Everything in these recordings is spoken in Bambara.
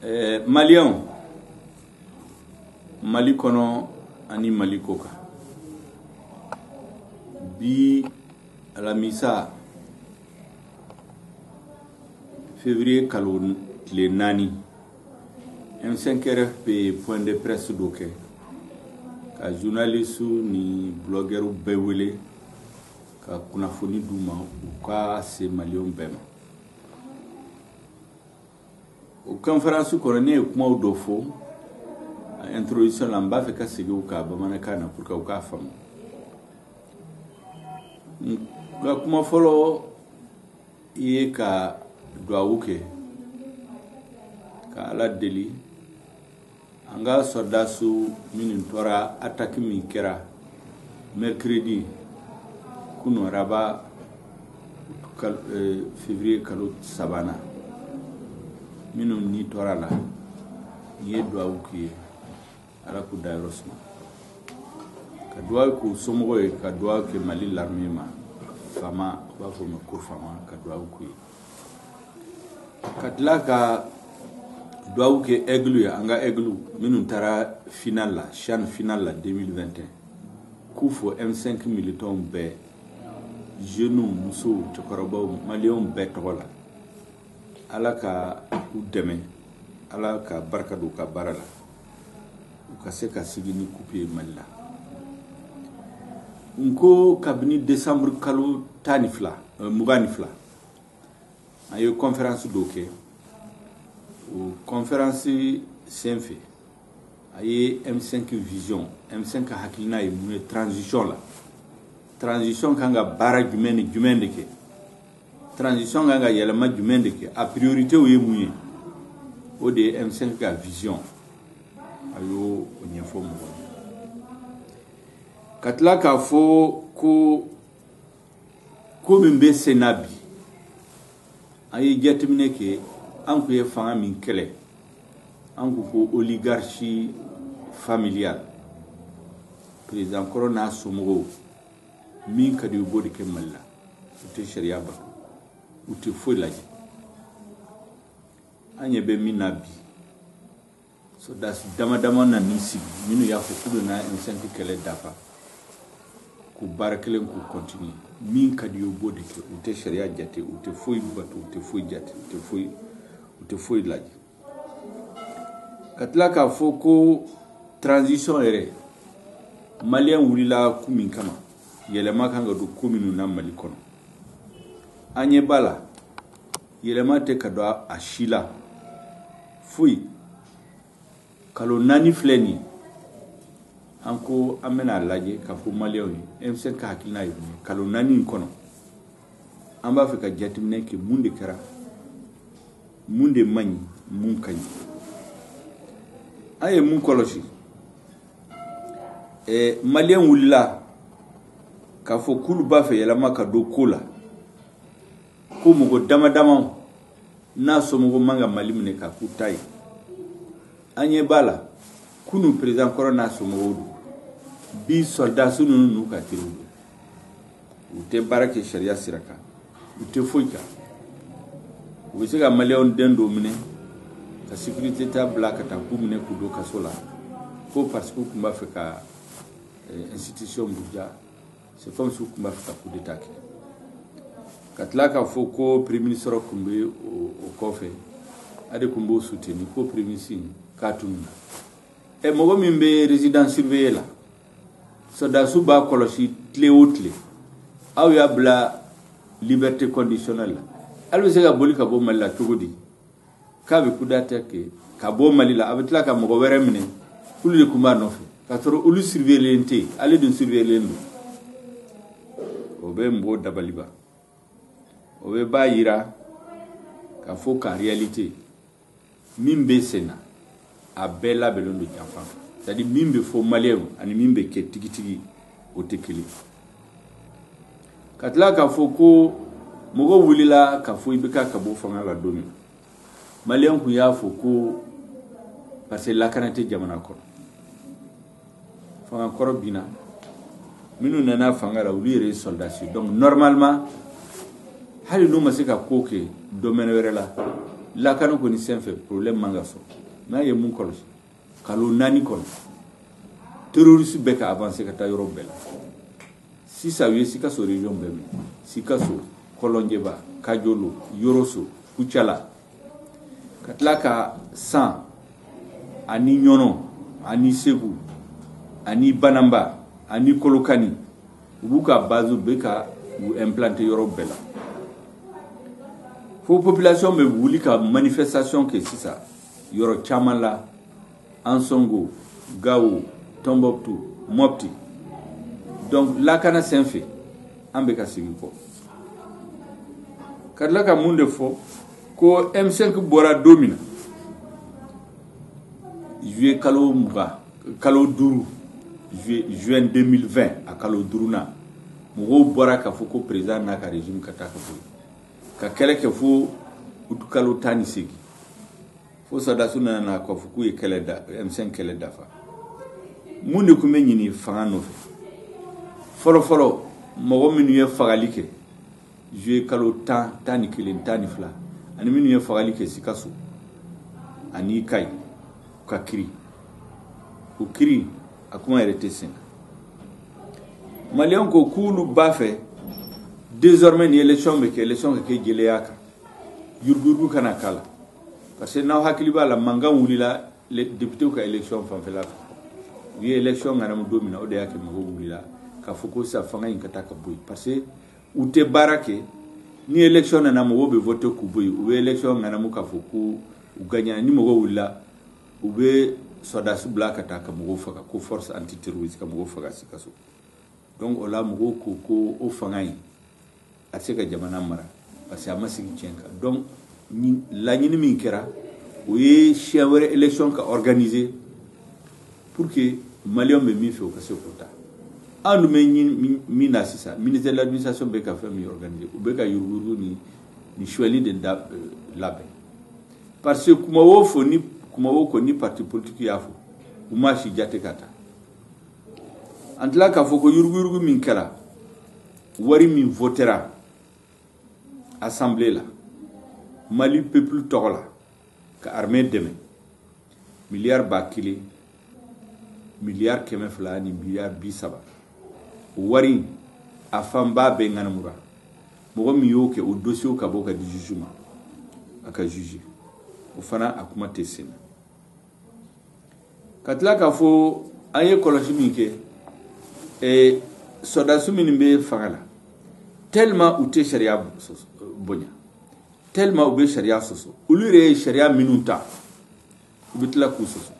Maliyɛnw, Mali kɔnɔ ani Mali ko kan, bi alamisa, février kalo tile 4, M5 RFP ye point de presse dɔ kɛ ka journaliste ni blogueur bɛɛ wele ka kunnafoni d'u ma, u ka se maliyɛnw bɛɛ ma. O conférence kɔnɔ, ne ye kumaw dɔ fɔ introduction la. N b'a fɛ ka segin o kan bamanankan na pour que u k'a faamu. N ka kuma fɔlɔ ye ka duwawu kɛ ka Ala deli, an ka sɔrɔdasiw minnu tora attaque min kɛra mercredi, kunu araba, février kalo sabanan, minnu ni tora la, n ye duwawu k'u ye, Ala k'u dayɔrɔ suma, ka duwawu k'u somɔgɔw ye, ka duwawu kɛ Mali l'armée ma, FAMa, u b'a fɔ o ma ko FAMa, ka duwawu k'u ye, ka tila ka duwawu kɛ Aigle ye, an ka Aigle minnu taara finale la, CHAN finale la 2021, k'u fɔ M5 militants bɛɛ, jeunes, musow, cɛkɔrɔbaw, maliyɛnw bɛɛ tɔgɔ la. Ala ka u dɛmɛ, Ala ka barika don u ka baara la, u ka se ka sigi ni coupe ye Mali la. N ko kabini décembre kalo 12, 22, an ye conférence dɔ kɛ. O conférence senfɛ, a ye M5 vision, M5 hakilina ye mun ye transition la, transition kan ka baara jumɛn ni jumɛn de kɛ, transition kan ka yɛlɛma jumɛn de kɛ, a priorité ye mun ye, o de ye M5 ka vision. A y'o ɲɛfɔ mɔgɔw ye, ka tila k'a fɔ ko ko min bɛ sen na bi, an ye jateminɛ kɛ, an kun ye fanga min kɛlɛ, an ko ko oligarchie familiale, président kɔrɔ n'a somɔgɔw, min ka di u b'o de kɛ Mali la, u tɛ sariya bato, u tɛ foyi lajɛ. An ɲɛ bɛ min na bi, sɔrɔdasi dama dama nan'i sigi minnu y'a fɔ k'u bɛna M5 kɛlɛ dafa, k'u baara kelen k'u continuer, min ka di u b'o de kɛ, u tɛ sariya jate, u tɛ foyi bato, u tɛ foyi jate, u tɛ foyi lajɛ. Ka tila k'a fɔ ko transition yɛrɛ, maliyɛn wulila ku min kama, yɛlɛma kan ka don ko minnu na Mali kɔnɔ, an ɲɛ b'a la, yɛlɛma tɛ ka don a si la foyi. Kalo 4 filɛ nin ye, an ko an bɛna lajɛ k'a fɔ maliyɛnw ye M5 ka hakilina ye mun ye. Kalo 4 in kɔnɔ, an b'a fɛ ka jateminɛ kɛ, mun de kɛra, mun de man ɲi, mun ka ɲi. An ye mun kɔlɔsi? Maliyɛn wulila k'a fɔ k'olu b'a fɛ yɛlɛma ka don ko la, ko mɔgɔ dama dama n'a somɔgɔw man ka Mali minɛ k'a k'u ta ye. An ɲɛ b'a la, kunun président kɔrɔ n'a somɔgɔw don, bi sɔrɔdasi ninnu n'u ka teriw don. U tɛ baara kɛ sariya sira kan, u tɛ foyi kan. U bɛ se ka maliyɛnw den dɔw minɛ ka sécurité ta bila ka taa k'u minɛ k'u don kaso la, ko parce que u tun b'a fɛ ka institution buruja, c'est comme si u tun b'a fɛ ka coup d'état kɛ. Ka tila k'a fɔ ko premier ministre tun bɛ o kɔfɛ, a de tun b'o soutenir, ko premier ministre k'a tununa. Mɔgɔ min bɛ résidence surveillée la, sɔrɔdasiw b'a kɔlɔsi tile o tile, aw y'a bila liberté conditionnelle la, hali bɛ se ka boli ka bɔ Mali la cogo di k'a bɛ coup d'état kɛ ka bɔ Mali la? A bɛ tila ka mɔgɔ wɛrɛ minɛ k'olu de tun b'a nɔfɛ, k'a sɔrɔ olu surveiller tɛ yen, ale dun surveiller don. O bɛ mɔgɔw dabaliba. O bɛ b'a yira k'a fɔ qu'en réalité, min bɛ sen na, a bɛɛ labɛnnen don janfa. C'est à dire, min bɛ fɔ maliyɛnw ani min bɛ kɛ tigitigi, o tɛ kelen. Ka tila k'a fɔ ko mɔgɔw wulila k'a fɔ i bɛ ka bɔ fanga la don min na, maliyɛn kun y'a fɔ ko parce que lakana tɛ jamana kɔnɔ. Fanga kɔrɔ binna, minnu nana fanga la, olu yɛrɛ ye soldats, donc normalement, hali n'u ma se ka ko kɛ domaine wɛrɛ la, Lakana kɔni senfɛ problème man ka sɔrɔ. N'a ye mun kɔlɔsi kalo 4 kɔnɔ, terroriste bɛ ka avancer ka taa yɔrɔ bɛɛ la. Sisan u ye Sikaso région bɛɛ minɛ, Sikaso, Kɔlɔnjɛba, Kajolo, Yoroso, Kucala, ka tila ka San ani Ɲɔnɔ ani Segu ani Banamba ani Kolokani, u b'u ka base bɛ ka u implanter yɔrɔ bɛɛ la. Fo population bɛ wuli ka manifestation kɛ sisan yɔrɔ caman la, Ansongo, Gawo, Tombouctou, Mopti. Donc lakana senfɛ an bɛ ka segin kɔ. Ka tila ka mun de fɔ ko M5 bɔra don min na, juillet kalo 20, kalo 5, juin 2020, a kalo 5 na, mɔgɔw bɔra k'a fɔ ko président n'a ka régime ka taa ka bɔ yen, ka kɛlɛ kɛ fo août kalo 18, fo sɔrɔdasiw nana na k'a fɔ k'u ye kɛlɛ da M5 kɛlɛ dafa. Mun de tun bɛ ɲini fanga nɔfɛ? Fɔlɔ fɔlɔ, mɔgɔ minnu ye fagali kɛ juillet kalo 10, 11, 12, ani minnu ye fagali kɛ Sikaso ani Kayi, u ka kiri, o kiri a kuma yɛrɛ tɛ sen na. Maliyɛnw ko k'olu b'a fɛ désormais ni élection bɛ kɛ, élection ka kɛ jɛlenya kan, yuruguyurugu kana k'a la. Parce que n'aw hakili b'a la, mankan wulila député ka élection fanfɛla fɛ. U ye élection ŋanamu don min na, o de y'a kɛ mɔgɔw wulila k'a fɔ ko sisan fanga in ka taa ka bɔ yen, parce que u tɛ baara kɛ. Ni élection nana, mɔgɔw bɛ voter k'u bɔ yen, u bɛ élection ŋanamu k'a fɔ ko u gagnera. Ni mɔgɔw wulila, u bɛ sɔrɔdasi bila ka taa ka mɔgɔw faga, ko force antiterroriste ka mɔgɔw faga Sikaso. Donc o la mɔgɔw ko ko o fanga in a tɛ se ka jamana mara, parce que a ma sigi tiɲɛ kan. Donc laɲini min kɛra, o ye siɲɛ wɛrɛ élection ka organiser pour que maliyɛnw bɛ min fɛ, u ka se k'o ta. An dun bɛ min na sisan, ministère de l'administration bɛ ka fɛn min organiser, u bɛ ka yuruguyurugu ni suɲɛli de da labɛn. Parce que kuma o fɔ ni kuma o ko ni parti politique y'a fɔ, u ma si jate ka taa. An tila k'a fɔ ko yuruguyurugu min kɛra, wari min votera assemblée la Mali peuple tɔgɔ la ka armée dɛmɛ, miliyari 1000, miliyari 200 ani miliyari 30, o wari in a fanba bɛɛ ŋanamura. Mɔgɔ min y'o kɛ, o dossier ka bɔ ka di juge ma, a ka juge. O fana a kuma tɛ sen na. Ka tila k'a fɔ an ye kɔlɔsi min kɛ, sɔrɔdasi minnu bɛ fanga la, tellement u tɛ sariya bonya, tellement u bɛ sariya sɔsɔ, olu yɛrɛ ye sariya minnu ta, u bɛ tila k'u sɔsɔ.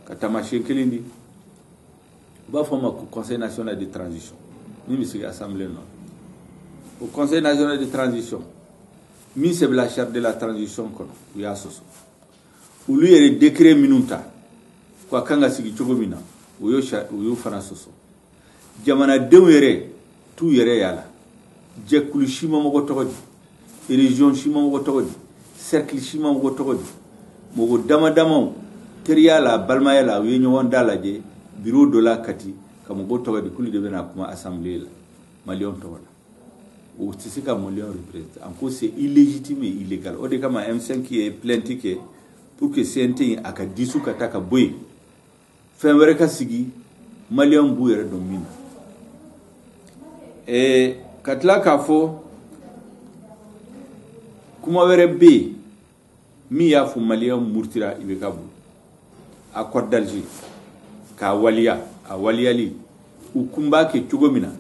Ka taamasiyɛn kelen di, u b'a fɔ a ma ko Conseil national de transition min bɛ sigi assemblée nɔ. O Conseil national de transition min sɛbɛnla charte de la transition kɔnɔ, u y'a sɔsɔ. Olu yɛrɛ décret minnu ta ko a kan ka sigi cogo min na, u y'o fana sɔsɔ. Jamanadenw yɛrɛ t'u yɛrɛ y'a la, jɛkulu si ma mɔgɔ tɔgɔ di, région si ma mɔgɔ tɔgɔ di, cercle si ma mɔgɔ tɔgɔ di, mɔgɔ dama damaw teriya la, balimaya la, u ye ɲɔgɔn da lajɛ bureau dɔ la Kati ka mɔgɔw tɔgɔ di, k'olu de bɛna kuma assemblée la maliyɛnw tɔgɔ la. O tɛ se ka maliyɛnw représenter en ko c'est illégitime et illégal. O de kama M5 ye plainte kɛ pour que CNT in a ka dissous ka taa ka bɔ yen, fɛn wɛrɛ ka sigi maliyɛnw b'u yɛrɛ dɔn min na. Ka tila k'a fɔ kuma wɛrɛ bɛ yen min y'a fɔ maliyɛnw murutira IBK bolo, accord d'Alger k'a waliya, a waliyali u kun b'a kɛ cogo min na,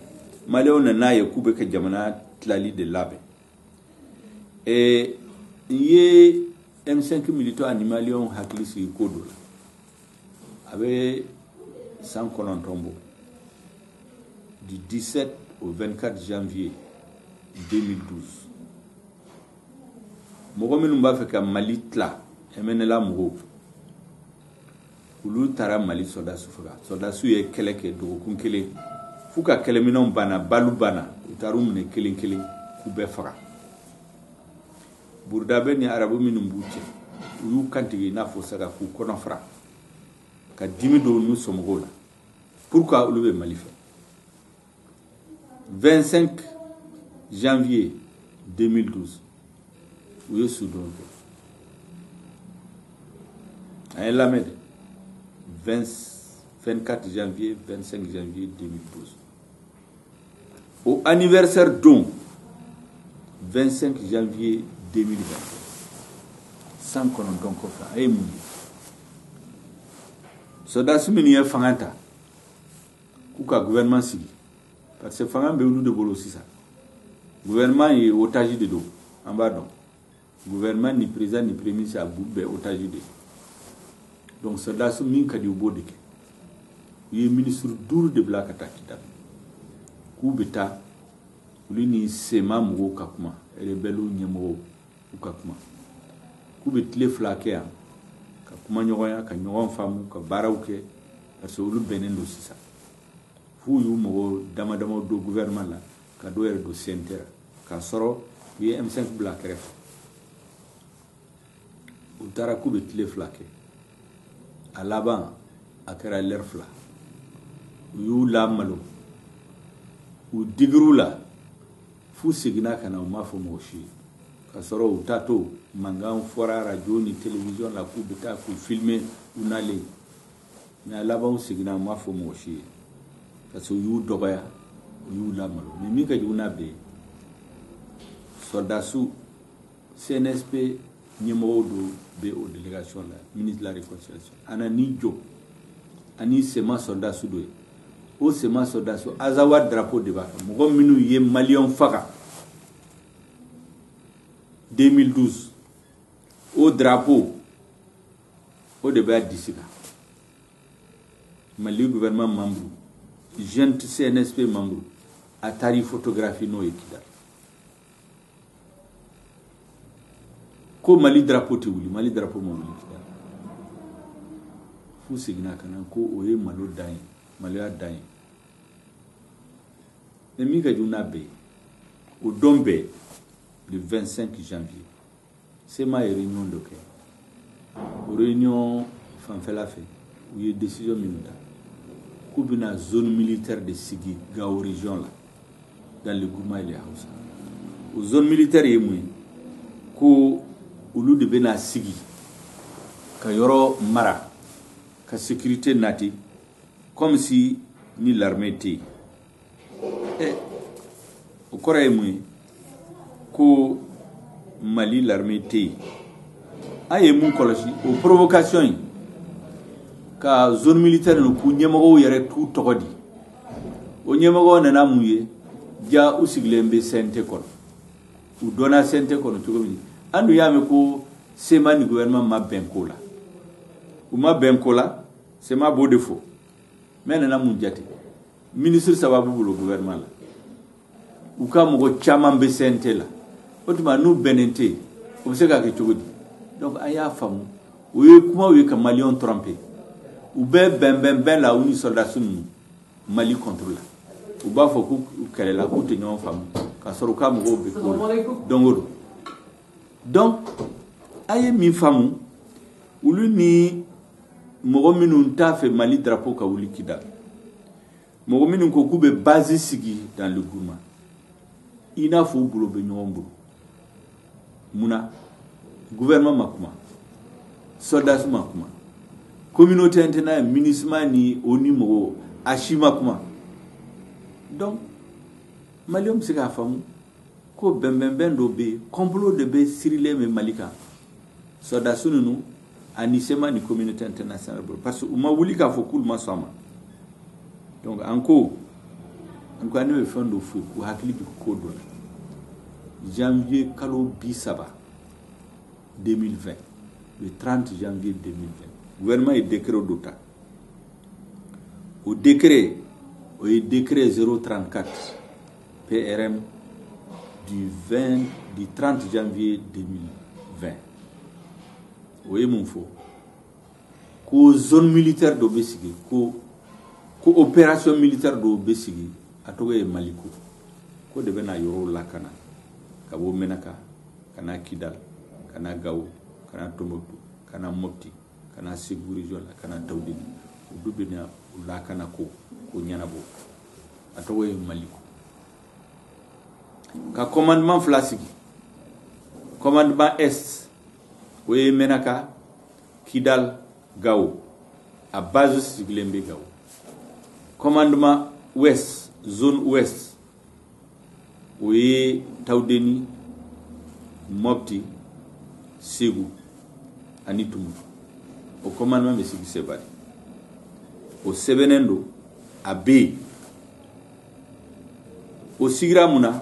maliyɛnw nana ye k'u bɛ ka jamana tilali de labɛn. N ye M5 militants ani maliyɛnw hakili sigi ko dɔ la, a bɛ san 9 bɔ, du 17 au 24 janvier 2012, mɔgɔ minnu b'a fɛ ka Mali tila, MNLA mɔgɔw, olu taara Mali sɔrɔdasiw faga. Sɔrɔdasiw ye kɛlɛ kɛ dɔgɔkun kelen f'u ka kɛlɛminɛnw banna, balu banna, u taar'u minɛ kelen kelen k'u bɛɛ faga. Burudabɛ ni arabu minnu b'u cɛ, u y'u kantigɛ i n'a fɔ saga k'u kɔnɔ fara ka dimi don n'u somɔgɔw la. Pourquoi olu bɛ Mali fɛ? 25 janvier 2012, u ye sudon kɛ. A ye lamɛn dɛ, 24 janvier, 25 janvier 2012, o anniversaire don, 25 janvier 2021, san 9 kɔfɛ, a ye mun ye? Sɔrɔdasi minnu ye fanga ta k'u ka gouvernement sigi, parce que fanga bɛ olu de bolo sisan, gouvernement ye otage de don. An b'a dɔn, gouvernement ni président ni premier ministre, a b'u bɛɛ otage de. Donc sɔrɔdasi min ka di, u b'o de kɛ. U ye ministre 5 de bila ka taa Kidali, k'u bɛ taa olu ni CMA mɔgɔw ka kuma, rebelle ɲɛmɔgɔw, u ka kuma, k'u bɛ tile 2 kɛ yan ka kuma ɲɔgɔnya, ka ɲɔgɔn faamu, ka baaraw kɛ, parce que olu bɛnnen don sisan. F'u y'u mɔgɔ dama dama don gouvernement la, ka dɔw yɛrɛ don CNT la, k'a sɔrɔ u ye M5 bila kɛrɛfɛ. U taara k'u bɛ tile 2 kɛ, a laban a kɛra lɛri 2. U y'u lamalo, u digir'u la f'u seginna ka na. U m'a fɔ mɔgɔ si ye, k'a sɔrɔ u taatɔ mankan fɔra radio ni télévision la k'u bɛ taa k'u filmer u nalen. Mais a laban u seginna, u m'a fɔ mɔgɔ si ye, parce que u y'u dɔgɔya, u y'u lamalo. Mais min ka jugu n'a bɛɛ ye, sɔrɔdasiw CNSP ɲɛmɔgɔw dɔw bɛ o délégation la, ministre de la Réconciliation a na n'i jɔ ani CMA sɔrɔdasi dɔ ye. O CMA sɔrɔdasi, Azawad drapeau de b'a kan, mɔgɔ minnu ye maliyɛnw faga 2012, o drapeau o de b'a disi kan. Mali gouvernement membre, junte CNSP membre, a taar'i photographie n'o ye Kidal, ko Mali drapeau tɛ wuli. Mali drapeau ma wuli Kidal. F'u seginna ka na ko o ye malo dan ye, maloya dan ye. Mais min ka jugu n'a bɛɛ ye, o don bɛɛ, le 25 janvier, CMA ye réunion dɔ kɛ. O réunion fanfɛla fɛ, u ye décision minnu ta, k'u bɛna zone militaire de sigi Gao région la, dans le Gourma et les Hausa. O zone militaire ye mun ye? Ko olu de bɛna sigi ka yɔrɔ mara, ka sécurité nati, comme si ni l'armée tɛ yen. Ɛ, o kɔrɔ ye mun ye? Ko Mali l'armée tɛ yen. An ye mun kɔlɔsi? O provocation in, ka zone militaire ninnu k'u ɲɛmɔgɔw yɛrɛ k'u tɔgɔ di, o ɲɛmɔgɔw nana mun ye? Ja, u sigilen bɛ CNT kɔnɔ. U dɔnna CNT kɔnɔ cogo min, an dun y'a mɛn ko CMA ni gouvernement ma bɛn ko la. U ma bɛn ko la, CMA b'o de fɔ. Mais nana mun jate? Ministre 3 b'u bolo gouvernement la, u ka mɔgɔ caman bɛ CNT la. O tuma n'u bɛnnen tɛ yen, o bɛ se ka kɛ cogo di? Donc an y'a faamu, o ye kumaw ye ka maliyɛnw tromper. U bɛ bɛn bɛn bɛn la, u ni sɔrɔdasi ninnu, Mali contre la. U b'a fɔ k'u kɛlɛla, k'u tɛ ɲɔgɔn faamu, k'a sɔrɔ u ka mɔgɔw bɛ ko la don o don. Donc a ye min faamu, olu ni mɔgɔ minnu t'a fɛ Mali drapeau ka wuli Kidal, mɔgɔ minnu ko k'u bɛ base sigi dans le Gourma, i n'a fɔ u bolo bɛ ɲɔgɔn bolo. Munna gouvernement ma kuma, sɔrɔdasi ma kuma, communauté internationale, MINUSMA ni ONU mɔgɔw, a si ma kuma? Donc maliyɛnw bɛ se k'a faamu ko bɛnbɛnbɛn dɔ bɛ yen, complot de bɛ sirilen bɛ Mali kan, sɔrɔdasi ninnu ani CMA ni communauté internationale bolo, parce que u ma wuli k'a fɔ k'olu ma sɔn a ma. Donc an ko, en tout cas ne bɛ fɛn dɔ f'u ye k'u hakili jigin ko dɔ la. Janvier kalo 30 2020, le 30 janvier 2020, gouvernement ye décret dɔ ta. O décret, o ye décret 034 PRM du 20, du 30 janvier 2020. O ye mun fɔ? Ko zone militaire dɔ bɛ sigi, ko opération militaire dɔw bɛ sigi, a tɔgɔ ye Maliko, ko de bɛna yɔrɔw lakana, ka bɔ Menaka ka na Kidal, ka na Gawo, ka na Tombouctou, ka na Mopti, ka na Segu région la, ka na Tawudeni. Olu bɛna u lakana ko ɲɛnabɔ. A tɔgɔ ye Maliko. Ka commandement 2 sigi: commandement est, o ye Menaka, Kidal. Gao, a base sigilen bɛ Gao. Commandement ouest, zone ouest, o ye Tawudeni, Mopti, Segu ani Tumutu. O commandement bɛ sigi Sevare. O sɛbɛnnen don, a bɛ yen. O sigira mun na?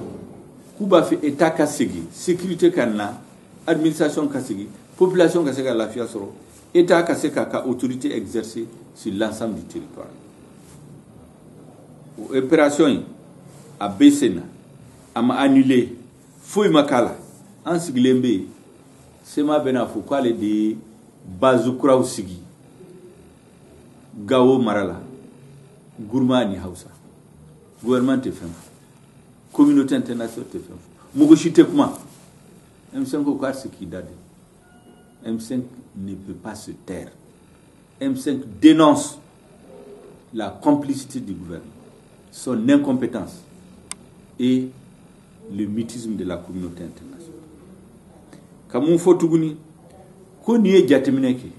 K'u b'a fɛ état ka segin, sécurité ka na, administration ka segin, population ka se ka lafiya sɔrɔ, état ka se k'a ka autorité exercer sur l'ensemble du territoire. O opération in a bɛ sen na, a ma annulé, foyi ma k'a la. An sigilen bɛ yen, CMA bɛna fɔ k'ale de ye base kuraw sigi Gawo mara la, Guruma ni Hausa. Gouvernement tɛ fɛn fɔ, communauté internationale tɛ fɛn fɔ, mɔgɔ si tɛ kuma. M5 ko k'a tɛ se k'i da de. M5 ne peut pas se taire. M5 dénonce la complicité du gouvernement, son incompétence et le mutisme de la communauté internationale. Ka mun fɔ tuguni? Ko n'i ye jateminɛ kɛ,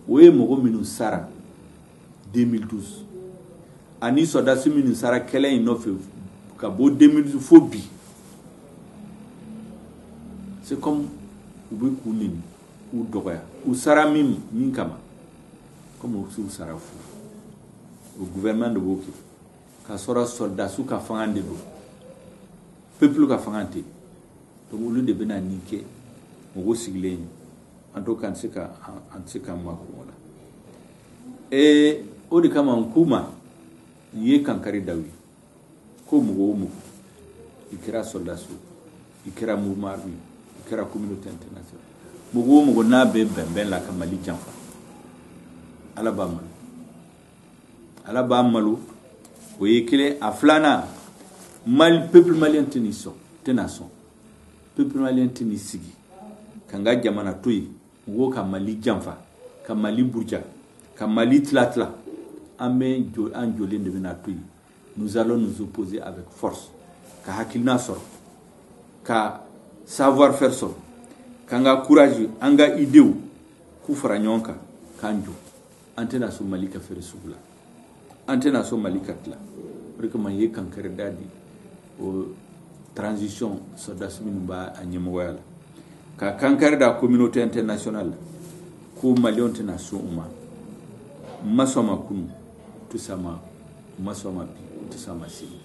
o ye mɔgɔ minnu sara 2012 ani sɔrɔdasi minnu sara kɛlɛ in nɔfɛ ka bɔ 2012 fo bi, c'est comme u bɛ k'u neni, k'u dɔgɔya. U sara min kama, comme u s'u sara fu. O gouvernement de b'o kɛ k'a sɔrɔ sɔrɔdasiw ka fanga de don, peuple ka fanga tɛ. Donc olu de bɛna nin kɛ mɔgɔw sigilen ye. En tout cas, an tɛ se ka an tɛ se k'an makun o la. Ee, o de kama n k'u ma, n ye kankari da u ye ko mɔgɔ o mɔgɔ, i kɛra sɔrɔdasi, i kɛra mouvement armé, i kɛra communauté internationale, mɔgɔ o mɔgɔ n'a bɛ bɛnbɛn la ka Mali janfa, Ala b'a malo, Ala b'a malo. O ye kelen. A filanan, Mali peuple malien tɛ nin sɔn, tɛna sɔn. Peuple malien tɛ nin sigi ka n ka jamana to yen, mɔgɔw ka Mali janfa, ka Mali buruja, ka Mali tila tila. An bɛ jɔ, an jɔlen de bɛna to yen. Nous allons nous opposer avec force, ka hakilina sɔrɔ, ka savoir faire sɔrɔ, k'an ka courage, an ka idéew k'u fara ɲɔgɔn kan k'an jɔ. An tɛna sɔn Mali ka feere sugu la, an tɛna sɔn Mali ka tila. O de kama n ye kankarida di o transition sɔrɔdasi minnu b'a a ɲɛmɔgɔya la, ka kankari da communauté internationale la ko maliyɛnw tɛna sɔn u ma. N ma sɔn ma kunu, u tɛ sɔn ma, u ma sɔn ma bi, u tɛ sɔn ma sini.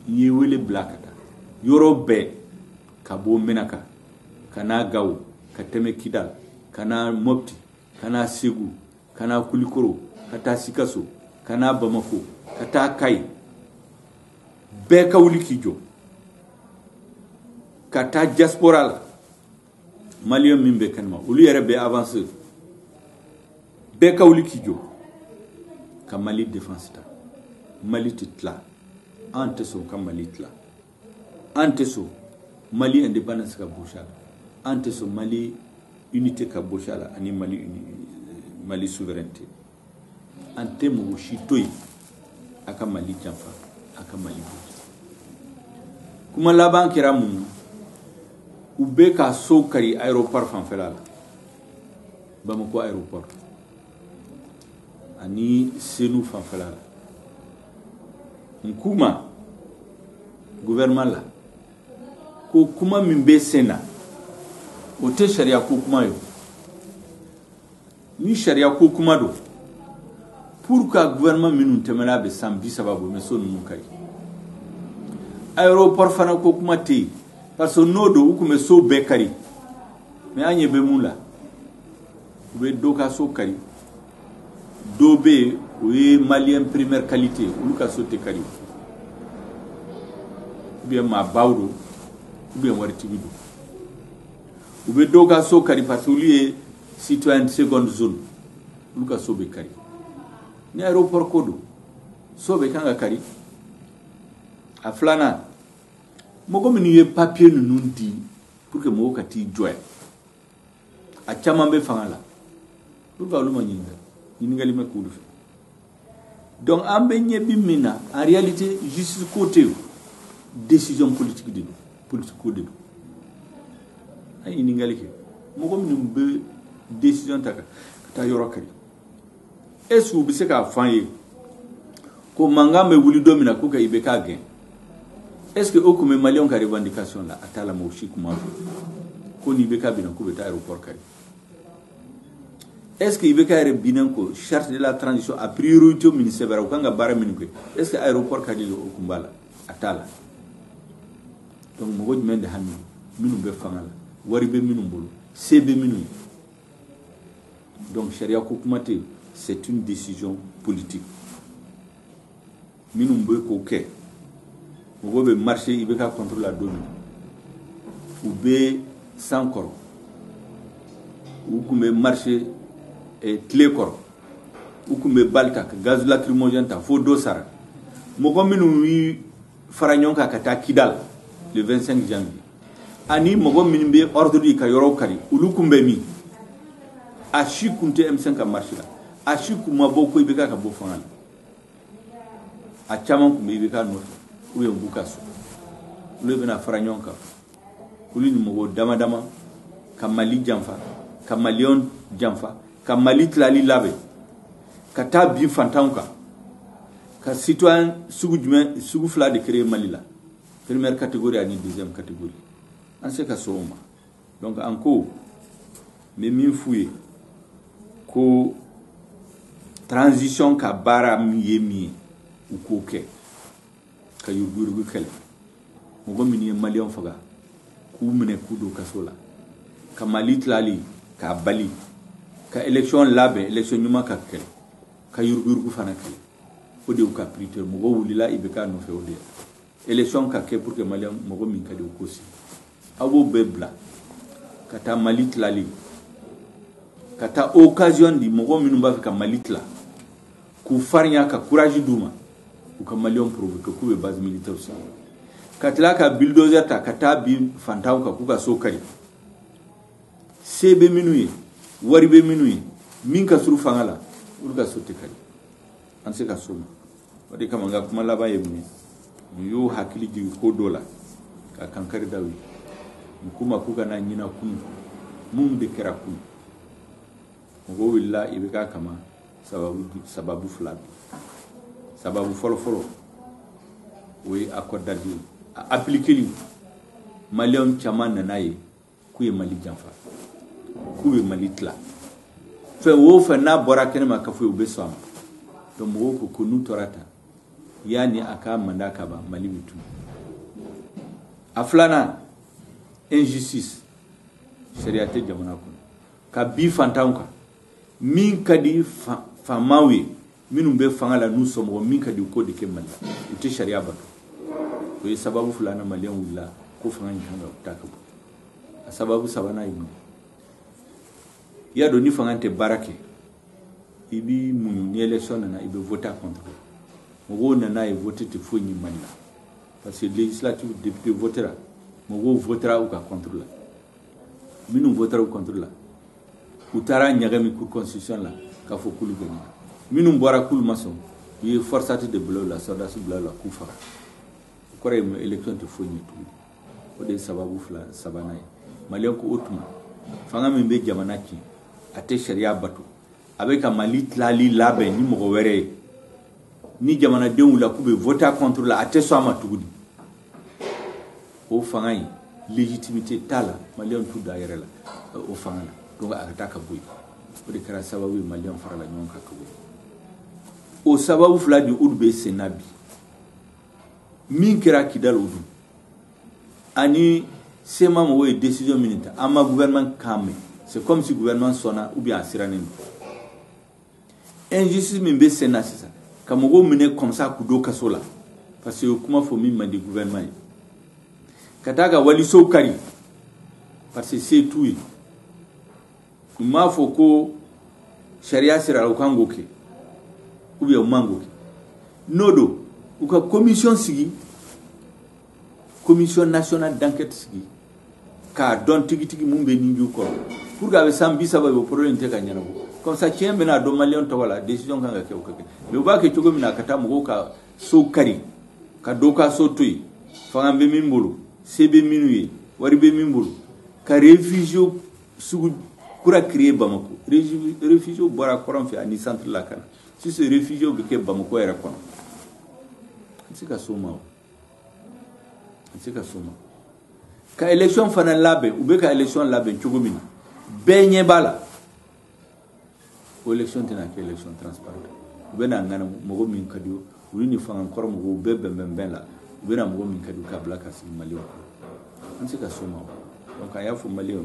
N ye wele bila ka taa yɔrɔ bɛɛ, ka bɔ Menaka ka na Gawo, ka tɛmɛ Kidal, ka na Mopti, ka na Segu, ka na Kulikoro, ka taa Sikaso, ka na Bamako, ka taa Kayi. Bɛɛ ka wuli k'i jɔ, ka taa diaspora la, maliyɛn min bɛ kɛnɛma, olu yɛrɛ bɛ avancer. Bɛɛ ka wuli k'i jɔ ka Mali défense ta. Mali tɛ tila, an tɛ sɔn ka Mali tila, an tɛ sɔn Mali indépendance ka bɔsi a la, an tɛ sɔn Mali unité ka bɔsi a la, ani Mali souveraineté. An tɛ mɔgɔ si to yen a ka Mali janfa, a ka Mali bɔsi. Kuma laban kɛra mun ye? U bɛ ka so kari aéroport fanfɛla la, Bamako aéroport ani Senu fanfɛla la. N k'u ma, gouvernement la, ko kuma min bɛ sen na, o tɛ sariya ko kuma ye. Ni sariya ko kuma don, pour que gouvernement minnu tɛmɛna bɛ san 30 bɔ, mɛ so ninnu kari. Aéroport fana ko kuma tɛ yen, parce que n'o don, u tun bɛ so bɛɛ kari. Mais an ɲɛ bɛ mun la? U bɛ dɔ ka so kari, dɔw bɛ yen, o ye malien première qualité, olu ka so tɛ kari, ou bien maabaw don, ou bien waritigi don. U bɛ dɔw ka so kari parce que olu ye citoyen seconde zone, olu ka so bɛ kari. Ni aéroport ko don, so bɛ kan ka kari. A filanan, mɔgɔ minnu ye papier ninnu di pour que mɔgɔw ka t'i jɔ yan, a caman bɛ fanga la. Pour que olu ma ɲininka, ɲininkali ma k'olu fɛ. Donc an bɛ ɲɛ bi min na, en réalité justice ko tɛ yen, décision politique de don, politique ko de don. An ye ɲininkali kɛ, mɔgɔ minnu bɛ décision ta ka taa yɔrɔ kari. Est-ce que u bɛ se k'a fɔ an ye ko mankan bɛ wuli don min na ko ka IBK gɛn? Est-ce que o tun bɛ maliyɛnw ka revendication la? A t'a la, mɔgɔ si tun m'a fɔ ko ni IBK binna k'u bɛ taa aéroport kari. Est-ce que IBK yɛrɛ binnen ko charte de la transition a priorité min sɛbɛnna, u kan ka baara min kɛ, est-ce que aéroport karili o kun b'a la? A t'a la. Donc mɔgɔ jumɛn de hami? Minnu bɛ fanga la, wari bɛ minnu bolo, se bɛ minnu ye. Donc sariya ko kuma tɛ yen, c'est une décision politique. Minnu bɛ k'o kɛ, mɔgɔw bɛ marcher IBK contre la don min na, u bɛ san kɔrɔ, u tun bɛ marcher tile kɔrɔ, u tun bɛ bali ta ka gaz lacrymogène ta fo dɔ sara. Mɔgɔ minnu yi fara ɲɔgɔn kan ka taa Kidal le 25 janvier, ani mɔgɔ minnu bɛ ordre di ka yɔrɔw kari, olu kun bɛ min? A si kun tɛ M5 ka marche la, a si kun ma bɔ ko IBK ka bɔ fanga la. A caman kun bɛ IBK nɔfɛ ou bien u b'u ka so. Olu bɛna fara ɲɔgɔn kan, olu ni mɔgɔ dama dama ka Mali janfa, ka maliyɛnw janfa, ka Mali tilali labɛn, ka taa bin fantanw kan, ka citoyen sugu jumɛn, sugu fila de créer Mali la, première catégorie ani deuxième catégorie. An se ka sɔn o ma? Donc an ko n bɛ min f'u ye ko transition ka baara min ye min ye, u k'o kɛ ka yuruguyurugu kɛlɛ, mɔgɔ minnu ye maliyɛnw faga k'u minɛ k'u don kaso la, ka Mali tilali k'a bali, ka élection labɛn, élection ɲuman ka kɛlɛ, ka yuruguyurugu fana kɛlɛ. O de y'u ka priorité. Mɔgɔw wulila IBK nɔfɛ, o de ye élection ka kɛ pour que maliyɛn mɔgɔ min ka di u k'o sigi. Aw b'o bɛɛ bila ka taa Mali tilali, ka taa occasion di mɔgɔ minnu b'a fɛ ka Mali tila k'u farinya, ka courage d'u ma, u ka maliyɛnw provoquer k'u bɛ base militaire sigi, ka tila ka bulldozer ta ka taa bin fantanw kan k'u ka so kari. Se bɛ minnu ye, wari bɛ minnu ye, min ka surun fanga la, olu ka so tɛ kari. An tɛ se ka so ma. O de kama n ka kuma laban ye mun ye? Mun y'u hakili jigin ko dɔ la ka kankari da u ye? N k'u ma k'u kana ɲina kunun kɔ. Mun de kɛra kunun? Mɔgɔw wulila IBK kama sababu fila bi. Sababu fɔlɔ-fɔlɔ, o ye accord d'Alger ye. A appliquer, maliyɛnw caman nana ye k'u ye Mali janfa, k'u ye Mali tila. Fɛn o fɛn n'a bɔra kɛnɛma ka fɔ ye, u bɛ sɔn a ma. Donc mɔgɔw ko ko n'u tora tan, yanni a ka mandat ka ban, Mali bɛ tunu. A filanan, injustice, sariya tɛ jamana kɔnɔ, ka bi fantanw kan. Min ka di faamaw ye, minnu bɛ fanga la n'u somɔgɔw, min ka di u k'o de kɛ Mali la, u tɛ sariya bato. O ye sababu filanan, maliyɛnw wulila ko fanga in kan ka taa ka bɔ. A sababu sabanan ye mun ye? I y'a dɔn, ni fanga tɛ baara kɛ, i b'i muɲu, ni élection nana, i bɛ voter contre. Mɔgɔw nana ye voter tɛ foyi ɲɛ Mali la, parce que législative, député votera, mɔgɔw votera u ka contre la. Minnu votera u contre la, u taara ɲagami cour constitution la k'a fɔ k'olu gagné. Minnu bɔra k'olu ma sɔn, u ye forçat de bila u la, sɔrɔdasi bila u la k'u faga. O kɔrɔ ye mun? Élection tɛ foyi ɲɛ tuguni. O de ye sababu fila sabanan ye. Maliyɛn ko o tuma fanga min bɛ jamana tiɲɛ, a tɛ sariya bato, a bɛ ka Mali tilali labɛn ni mɔgɔ wɛrɛ ye, ni jamanadenw wulila k'u bɛ voter contre la, a tɛ sɔn a ma tuguni. O fanga in, légitimité t'a la, maliyɛnw t'u da yɛrɛ la o fanga la. Donc a ka taa ka bɔ yen. O de kɛra sababu ye maliyɛnw farala ɲɔgɔn kan ka bɔ yen. O sababu fila de, olu bɛ sen na bi. Min kɛra Kidal, o dun ani CMA mɔgɔw ye décision min ta, an ma gouvernement kan mɛn. C'est comme si gouvernement sɔnna ou bien a sirannen don. Injustice min bɛ sen na sisan, ka mɔgɔw minɛ comme ça k'u don kaso la parce que o kuma fɔ min man di gouvernement ye, ka taa ka walisow kari parce que se t'u ye, u m'a fɔ ko sariya sira la u kan k'o kɛ ou bien u man k'o kɛ. N'o don, u ka commission sigi, commission nationale d'enquête sigi k'a dɔn tigitigi mun bɛ nin kɔrɔ, pour que a bɛ san 30 o problème tɛ ka ɲɛnabɔ. Comme ça tiɲɛ bɛna dɔn maliyɛn tɔgɔ la, décision kan ka kɛ, o ka kɛ. Mais u b'a kɛ cogo min na, ka taa mɔgɔw ka so kari, ka dɔw ka so to yen, fanga bɛ min bolo, se bɛ minnu ye, wari bɛ min bolo, ka réfugié sugu kura créer Bamako. Réfugiés bɔra kɔrɔn fɛ ani centre la ka na sisan, réfugiés bɛ kɛ Bamako yɛrɛ kɔnɔ. An tɛ se ka s'o ma o, an tɛ se ka s'o ma. Ka élection fana labɛn, u bɛ ka élection labɛn cogo min na, bɛɛ ɲɛ b'a la, o élection tɛna kɛ élection transparente. U bɛ na ŋanamu mɔgɔ min ka di olu ni fanga kɔrɔ mɔgɔw bɛɛ bɛn bɛn la, u bɛ na mɔgɔ min ka di k'a bila ka sigi maliyɛnw kɔnɔ. An tɛ se ka s'o ma o. Donc a y'a fɔ maliyɛnw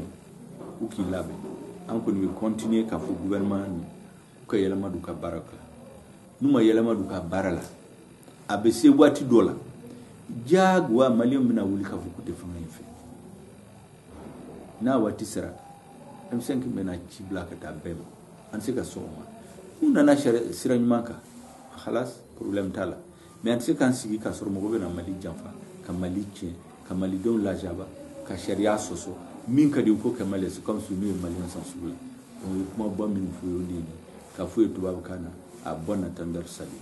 u k'i labɛn. An kɔni bɛ continuer k'a fɔ gouvernement ni u ka yɛlɛma don u ka baara la. N'u ma yɛlɛma don u ka baara la, a bɛ se waati dɔ la, diyagoya maliyɛnw bɛna wuli k'a fɔ k'u tɛ fanga in fɛ. N'a waati sera, M5 bɛna ci bila ka taa bɛɛ ma. An tɛ se ka sɔn o ma. N'u nana sira ɲuman kan, halas, problème t'a la. Mais an tɛ se k'an sigi k'a sɔrɔ mɔgɔ bɛna Mali janfa, ka Mali tiɲɛ, ka malidenw lajaba, ka sariya sɔsɔ. Min ka di u ko kɛ Mali, c'est comme si n'u ye maliyɛn san sugu la. Donc u ye kumaba minnu fɔ, o de ye nin k'a fɔ ye tubabukan na: à bon entendeur, salut.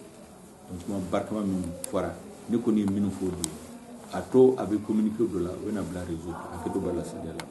Donc kuma barikama minnu fɔra, ne kɔni ye minnu fɔ o de ye. A to a bɛ communiqué dɔ la, o bɛna bila réseau kan. Hakɛto b'a la, sariya la.